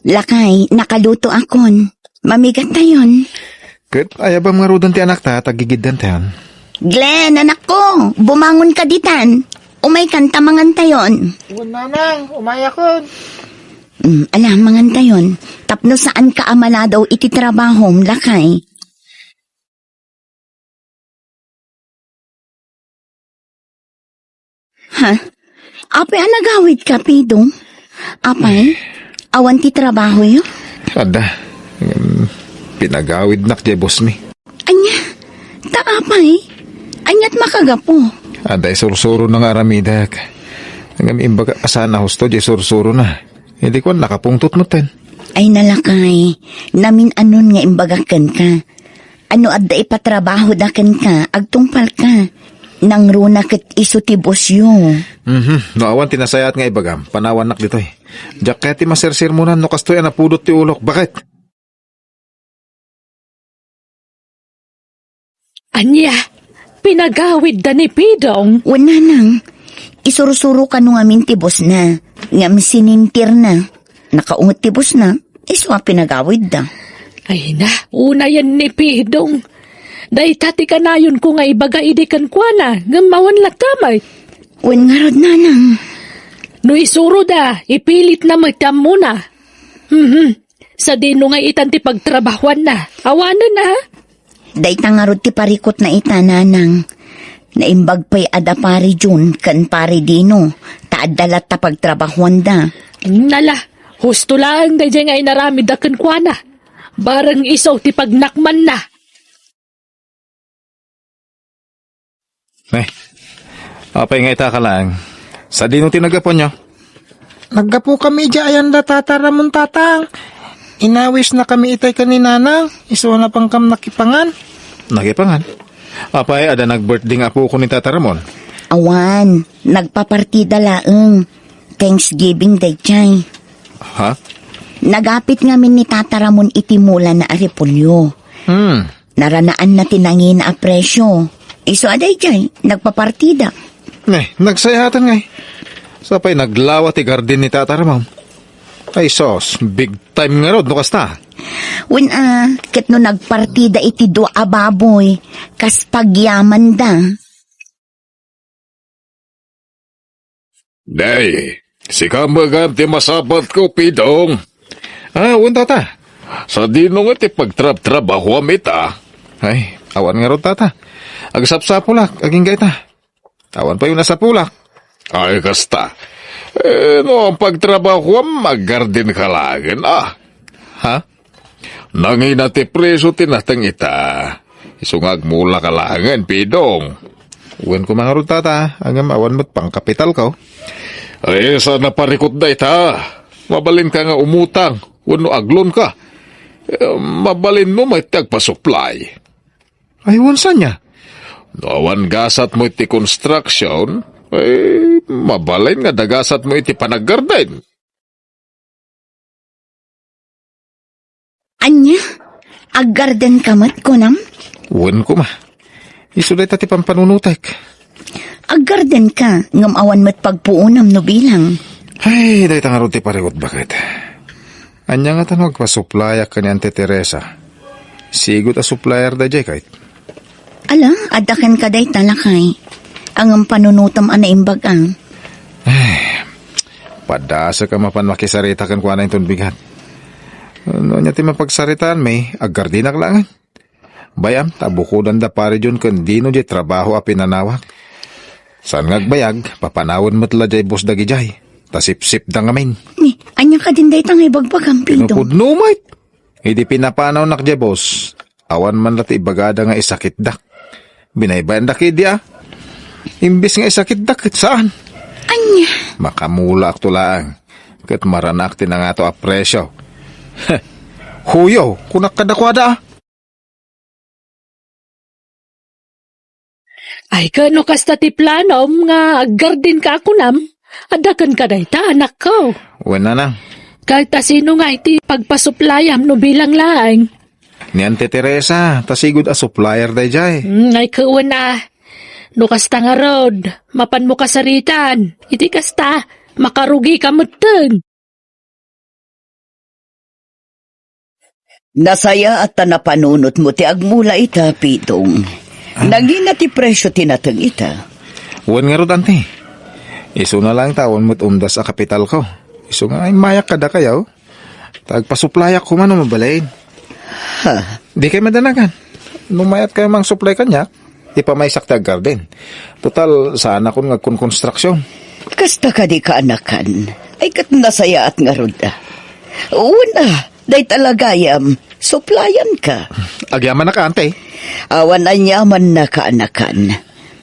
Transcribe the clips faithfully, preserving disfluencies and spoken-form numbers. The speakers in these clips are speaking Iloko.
Lakay, nakalutoakon. Mamigattayon. Ket ayabam ngaruden ti anakta, tagigiddantayon. Glenn, anakko, bumangonka ditan. Umaykan ta mangantayon. Wen, Nanang, umayakon. Mm, ala, mangantayon. Tapno saanka a maladaw iti trabahom, lakay. Ha? Apay a nagawidka, Pidong? Apay, awan ti trabahoyo? Adda. Ngem pinagawidnak diay bossmi. Ania? Ta apay? Aniat makagapu? Adda isursurona nga aramidek. Ngem imbagak a saan a husto diay sursurona. Idi kuan, nakapungtot metten. Ay, lakay, namin-anon nga imbagak kenka. Ano adda ipatrabahoda kenka, agtungpalka. Nangruna ket isu ti bossyo. Mhm. No awan ti nasayaat nga ibagam, panawannak ditoy. Diak kayat ti masersermonan no kastoy a napudot ti ulok. Baket? Ania? Pinagawidda ni Pidong? Wen, Nanang. Isursuro kano ngamin ti bossna, ngem sinintirna. Nakaunget ti bossna, isu a pinagawidda. Ay na, unayen ni Pidong. Dayta ti kanayonko nga ibaga idi kenkuana, ngem awan latta met. Wen ngarud, Nanang. No isuroda, ipilitna met ti ammona. Mhm. Sadino nga itan ti pagtrabahuanna? Awanen, a? Dayta ngarud ti parikutna ita, Nanang. Naimbag pay a da Pari Jun ken Pari Dino, ta adda latta pagtrabahuanda. Nala, husto laeng daydiay nga inaramidda kenkuana. Bareng isu ti pagnakmanna. Eh, apay nga ita ka laeng? Sadino ti naggapuanyo? Naggapukami idiay ayan da Tata Ramon, Tatang. Inawisnakami itay ken ni Nanang, isu a napankam nakipangan. Nakipangan? Apay, adda nag-birthday nga apoko ni Tata Ramon? Awan, nagpapartida laeng. Thanksgiving daydiay. Ha? Nagapit ngamin ni Tata Ramon iti mulana a repolyo. Hmm. Naranaanna ti nangina a presio. Isu a daydiay, nagpapartida. Eh, nagsayatan ngay. Sapay naglawa ti garden ni Tata Ramon. Ay sos, big time ngarud no kasta. Wen a, ket no nagpartida iti dua a baboy, kas pagyamanda. Nay, sika met gayam ti masapatko, Pidong. Ah, wen, Tata. Sadino nga ti pagtrabtrabahuam ita? Ay, awan ngarud, Tata. Agsapsapulak, agingga ita. Awan pay unasapulak. Ay, kasta. Eh, no, pagtrabahuam, aggarden ka laengen, a. Ha? Nangina ti presio ti nateng ita. Isu nga agmula ka laengen, Pidong. Wen koma ngarud, Tata, ngem awan met pangkapitalko. Ay, saan a parikut dayta? Mabalinka nga umutang, wenno aglon ka. Eh, mabalinmo met ti agpasuplay. Ay, wen, saan aya? No awan gasatmo iti construction, ay, mabalin nga dagasatmo iti panaggarden. Ania? Aggarden ka met, kunam? Wen koma. Isu dayta ti pampanunotek. Aggarden ka, ngem awan met pagpuonam no bilang. Ay, dayta ngarud ti parikut, baket. Ania ngata no agpasuplayak ken ni Auntie Teresa? Sigud a supplier daydiay, ket. Ala, adda kenka dayta, lakay. Ngem panunotem a naimbag, a. Ay, padasek a mapan makisarita kenkuana inton bigat. No ania ti mapagsaritaanmi, aggardenak laengen. Bay-am, ta bukodan da Pari Jun ken Dino diay trabaho a pinanawak. Saan nga agbayag, papanawen met la diay boss dagidiay. Ta sipsipda ngamin. Ni, ania kadin dayta nga ibagbagam, Pidong? Pinupudno met. Idi pinapanawnak diay boss, awan man la ti ibagada nga isakitdak. Binaybayandak idi, a. Imbes nga isakitdak, ket saan? Ania? Makamulaakto laeng. Ket maranak ti nangato a presio. Huyo, kunak kadakuada, a. Ay, ket no kasta ti planom nga aggarden ka a kunam, adda kenka dayta, anakko. Wen, Nanang. Ket ta sino nga iti pagpasuplayam no bilang laeng? Ni Auntie Teresa, ta sigud a supplier daydiay. Hmm, ay, ket wen a. No kasta ngarud, mapanmo kasaritaan. Iti kasta, makarugika metten. Nasayaat ta napanunotmo ti agmula ita, Pidong. Ah. Nangina ti presio ti nateng ita? Wen ngarud, Ante. Isuna laeng ta awan met umdas a kapitalko. Isu nga immayak kadakayo. Ta agpasuplayak koma no mabalin. Ha? Dikay madanagan. No mayatkayo mangsuplay kaniak, ipamaysak ti aggarden. Total, saanakon nga agkonkonstruksion. Kasta kadi, kaanakan. Ay, ket nasayaat ngarud a. Wen a, dayta la gayam, suplayanka. Agyamanak, Ante. Awan aniamanna, kaanakan.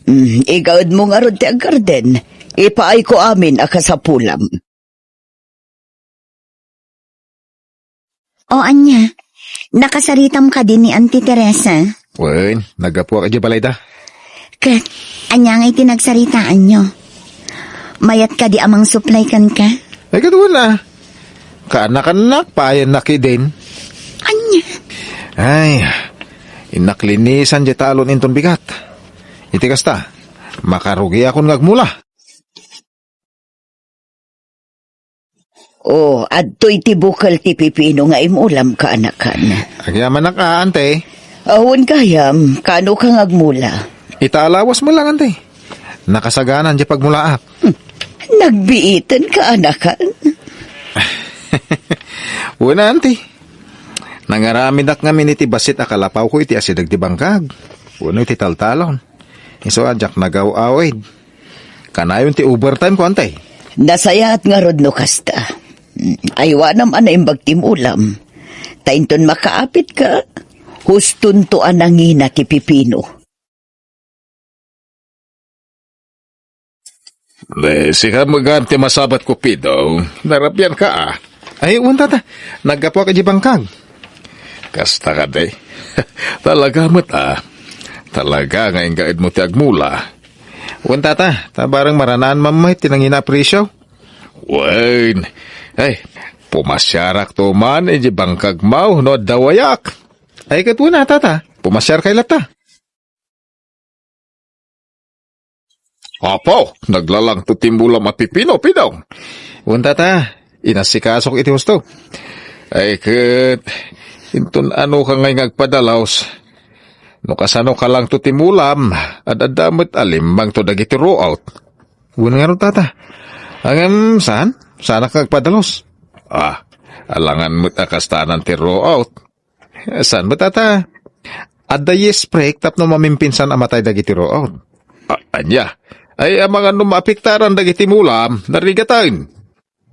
Mm, igaedmo ngarud ti aggarden. Ipaayko amin a kasapulam. O ania, nakasaritam kadi ni Auntie Teresa? Wen, naggapuak idiay balayda. Ket, ania ngay ti nagsaritaanyo? Mayat kadi a mangsuplay kenka? Ay, ket wen a. Kaanakannak, paayannak idin. Ania? Ay, innak linisan diay talon inton bigat. Iti kasta, makarugiakon nga agmula. O, adtoy ti bukel ti pipino nga imulam, kaanakan. Agyamanak a, Ante. Awan gayam, kaano ka nga agmula? Ita a lawas mo lang, Ante. Nakasaganan diay pagmulaak. Hmm. Nagbiiten, kaanakan. Wen a, Ante. Nangaramidak ngamin iti bassit a kalapawko iti asideg ti bangkag. Wenno iti taltalon. Isu a diak nagaw-awid. Kanayon ti overtime ko, Ante. Nasayaat ngarud no kasta. Aywanam a naimbag ti mulam. Ta inton makaapitka, hustonto a nangina ti pipino. Eh, sika megan ti masabatko, Pidong. Narabianka a. Ay, wen, tata. Naggapuak idiay bangkag. Kasta kadi. Talaga met a. Talaga nga ingaedmo ti agmula. Wen, tata, ta bareng maranaan man met ti nangina a presio. Wen. Ay, pumasiarakto man idiay bangkagmo no adda wayak. Ay, ket wen a, tata. Pumasiarkay latta. Apo, naglalangto ti mulam a pipino, Pidong. Wen, tata, inasikasok iti husto. Ay, ket, inton anoka ngay nga agpadalus? No kasano kalangto ti mulam, ad-adda met a limmangto dagiti root. Wen ngarud, tata. Ngem, saan? Saanak nga agpadalus? Ah, alangan met a kastanan ti root. Saan met, tata? Adda yeast spray tapno mamimpinsan a matay dagiti root. A-, ania? Ay, amangan no maapektaran dagiti mulam, narigaten.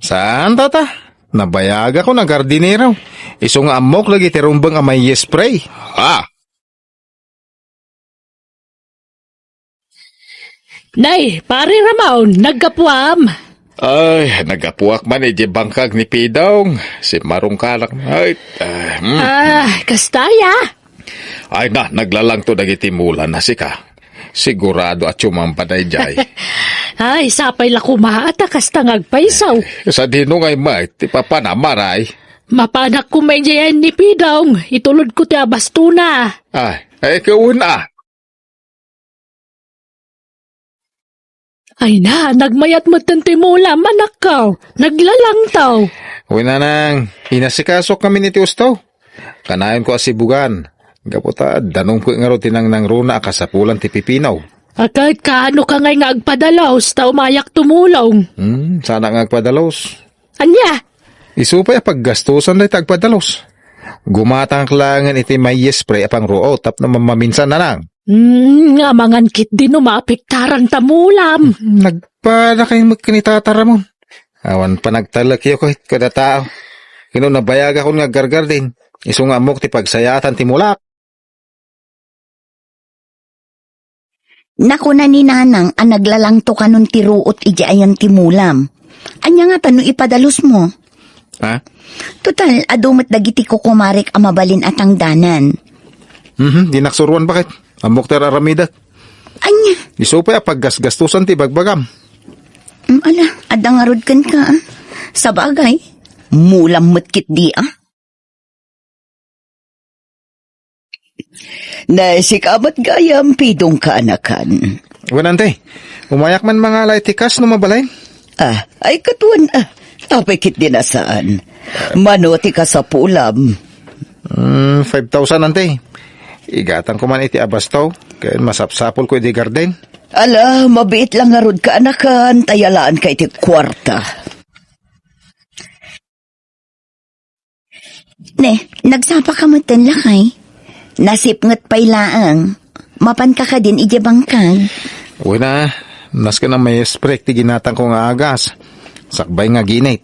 Saan, tata? Nabayagakon a gardinero. Isu nga ammok dagiti rumbeng a may yeast spray. Ah! Nay, Pare Ramon, naggapuam. Ay, naggapuak man idiay bangkag ni Pidong. Simmarungkanak. Ay, ah, mm. Ah, kasta aya? Ay na, naglalangto dagiti mulam a sika. Sigurado a sumamba daydiay. Ay, sapay la koma ta kasta nga agpayso. Sadino ngay met ti papanam, Maray? Mapanak koma idiay ni Pidong. Itulodko ti abastona. Ay, ay, ket wen a. Ay na, nagmayat metten ti mulam, anakko. Naglalangto. Wen a, nang, inasikasok ngamin iti husto. Kanayonko a sibugan. Gapu ta danumko ngarud ti nangnangruna a kasapulan ti pipino. A ket kaano ka ngay nga agpadalus ta umayak tumulong? Hmm, saanak nga agpadalus. Ania? Isu pay a paggastusan dayta agpadalus. Gumatangak laengen iti may yeast spray a pangruot tapno mamaminsan, nanang. Hmm, amangan ketdi no maapektaran ta mulam. Hmm, nagpadakay met ken ni Tata Ramon. Awan panagtalekyo ket kada tao. Ket no nabayagakon nga aggargardin, isu nga ammok ti pagsayaatan ti mulak. Nakuna ni Nanang a naglalangto kanon ti ruot idiay ayan ti mulam. Ania ngata no ipadalusmo? Ha? Total, adu met dagiti kukumarek a mabalin a tangdanan. Mhm, dinak suroan, baket. Ammok ti ar-aramidek. Ania? Isu pay a paggasgastusan ti ibagbagam. Mm, ala, adda ngarud kenka, a. Sabagay, mulam met ketdi, a. Nay, sika met gayam, Pidong, kaanakan. Wen, ante. Umayak man mangala iti kas no mabalin. Ah, ay, ket wen, a. Apay ketdi a saan. Mano ti kasapulam? Hmm, five thousand, ante. Igatangko man iti abasto, ken masapsapulko iti garden. Ala, mabiit lang ngarud, kaanakan, ta yalaanka iti kuarta. Ne, nagsapaka metten, lakay? Nasipnget pay laeng. Mapanka kadin idiay bangkag? Wen a, nasken a maisprek ti ginatangko nga agas. Sakbay nga ginit.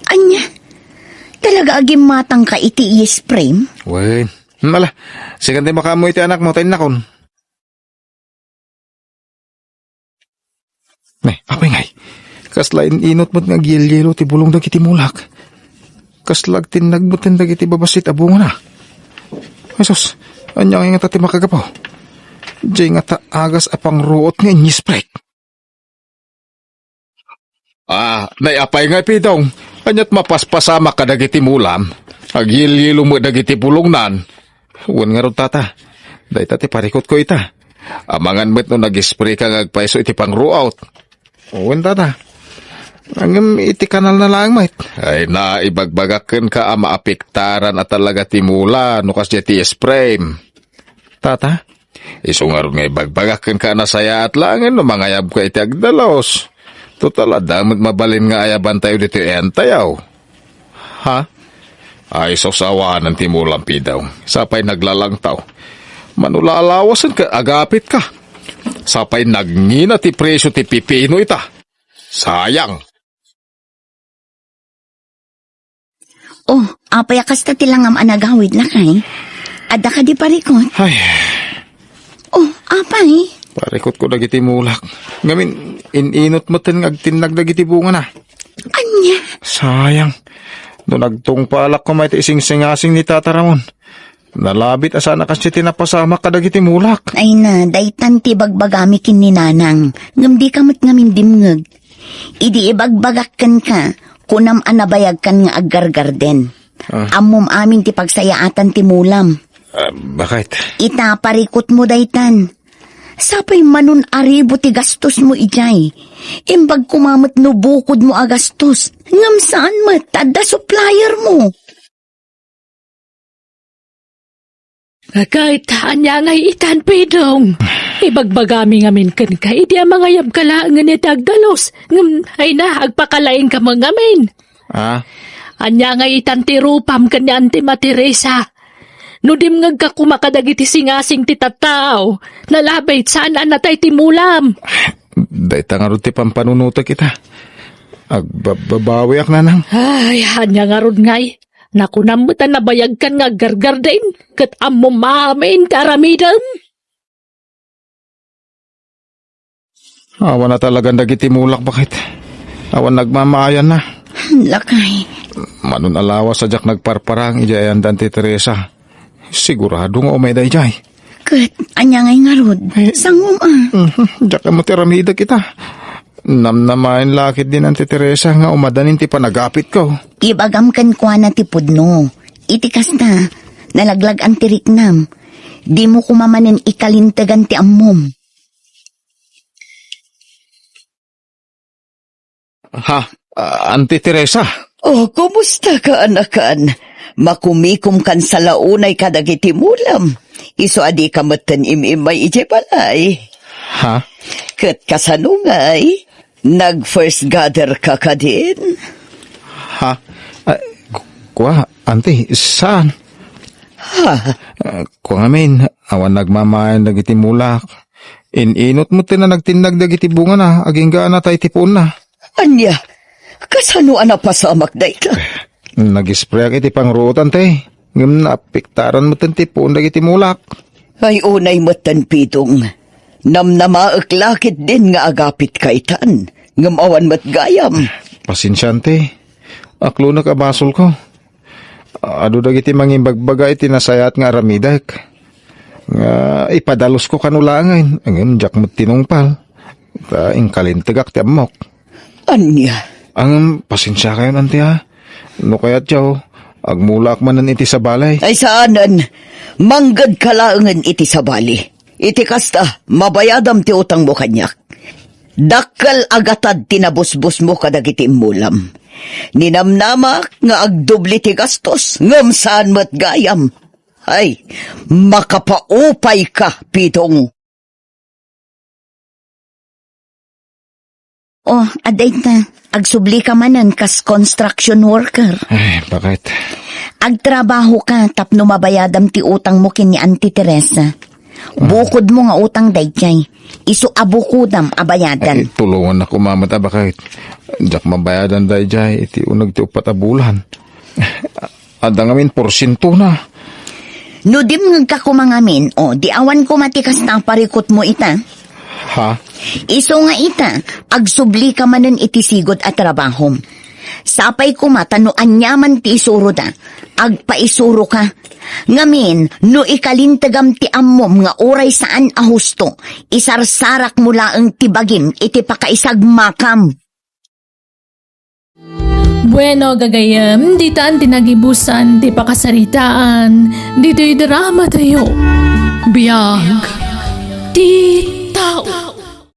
Ania? Talaga a gimmatangka iti iisprem? Wen. Hmm, ala, sikan ti makaammo iti anakmo, ta innakon. Ne, apay ngay, kasla in-inut met nga agyelyelo ti bulong dagiti mulak. Kasla agtinnag metten dagiti babassit a bungana. Jesus, ania ngay ngata ti makagapu? Diay ngata agas a pangruot nga inyisprek. Ah, nay, apay ngay, Pidong? Aniat mapaspasamak kadagiti mulam? Agyelyelo met dagiti bulongnan. Wen ngarud, tata. Dayta ti parikutko ita. Amangan met no nag-spray ka nga agpayso iti pangruot. Wen, tata. Ngem iti kanalna laeng met. Ay na, ibagbagak kenka a maapektaran a talaga ti mula no kasdiay ti spray. Tata, isu ngarud nga ibagbagak kenka a nasayaat laengen no mangayabka iti agdalus. Total, adda met mabalin nga ayabantayo ditoy entayo. Ha? Ay, sausawanan ti mulam, Pidong. Sapay naglalangtaw. Manula alawasen ket agapitka. Sapay nagngina ti presyo ti pipino ita. Sayang. Oh, apay a kasta ti langam a nagawid, lakay? Adda kadi parikut? Ay. Oh, apay? Parikutko dagiti mulak. Ngamin, in-inut metten nga agtinnag dagiti bungana. Ania? Sayang. No nagtungpalak koma iti isingsingasing ni Tata Ramon, nalabit a saan a kasdiay ti napasamak kadagiti mulak. Ay na, daytan ti bagbagami ken ni Nanang. Ngem dika met ngamin dimngeg. Idi ibagbagak kenka, kunam a nabayagkan nga aggargarden. Ah. Ammom amin ti pagsayaatan ti mulam. Ah, bakit? Ita, parikutmo daytan. Sapay manon aribo ti gastosmo idiay. Imbag koma met no bukodmo a gastos. Ngem saan met, adda suppliermo. Ket ania ngay itan, Pidong? Ibagbagami ngamin kenka idi a mangayabka laengen iti agdalus, ngem ay na, agpakalaingka met ngamin. Ah? Ania ngay itan ti rupam ken ni Anti Materesa? No dimngegka koma kadagiti singasing ti tattao, nalabit saan a natay ti mulam. Dayta ngarud ti pampanunotek ita. Agbababawiak, Nanang. Ay, ania ngarud ngay? Nakunam met a nabayagkan nga aggargarden, ket ammom amin ti aramidem. Awan a talagan dagiti mulak, bakit? Awan nagmamaayanna. Lakay. Manon a lawas a diak nagparparang idiay ayandan ti Teresa. Sigurado nga umay daydiay. Ket ania ngay ngarud? Eh, sangom a. Mhm, diak ammo ti aramidek ita. Namnamaen la ketdin Anti Teresa nga umadanin ti panagapitko. Ibagam kenkuana ti pudno. Iti kasta, nalaglag-an ti riknam. Dimo koma manen ikalintegan ti ammom. Ha, ah, Anti Teresa? Oh, kumusta ka, anakan? Makumikom kan salaunay kadagiti mulam. Isu a dika metten im-immay idiay balay. Ha? Ket kasano ngay? Nag-first gather ka kadin? Ha? Ah, ku-, kua, Anti, saan? Ha? Ah, kua ngamin, awan nagmamaayan dagiti mulak. In-inut metten a nagtinnag dagiti bungana, agingga a natay ti puonna. Ania? Kasano a napasamak dayta? Nag-sprayak iti pangruotan, te. Ngem naapektaran metten ti puon dagiti mulak. Ay, unay metten, Pidong. Namnamaek la ketdin nga agapitka itan, ngem awan met gayam. Pasensian, te. Aklonek a basolko. Adu dagiti mangimbagbaga iti nasayaat nga aramidek. Nga ipadalusko kano laengen, ngem diak met tinungpal. Ta inkalintegak ti ammok. Ania? Ngem pasensiakayon, Anti, a. No kayatyo, agmulaak manen iti sabali. Ay, saanen. Manggedka laengen iti sabali. Iti kasta, mabayadam ti utangmo kaniak. Dakkel a gatad ti nabusbosmo kadagiti immulam. Ninamnamak nga agdubli ti gastos, ngem saan met gayam. Ay, makapaupay ka, Pidong. Oh, adda ita, agsubli ka manen kas construction worker. Ay, bakit? Agtrabaho ka tapno mabayadam ti utang mo ken ni Auntie Teresa. Ah. Bukod mo nga utang dayjay. Isu a bukodam a bayadan. Ay, tulongan ako, Mama, ta bakit? Diak mabayadan dayjay iti uneg ti uppat a bulan. Adda ngamin porsientona. No dimngegka koma ngamin, o, di awan koma ti kasta a parikutmo ita. Ha? Isu nga ita, agsubli ka manen iti sigud a trabahom. Sapay koma ta no aniaman ti isuroda, agpaisuro ka. Ngamin, no ikalintegam ti ammom nga uray saan a husto, isarsarak mo laeng ti bagim iti pakaisagmakam. Bueno, gagayem, ditan ti nagibusan ti pakasaritaan ditoy drama tayo. Biag ti tao.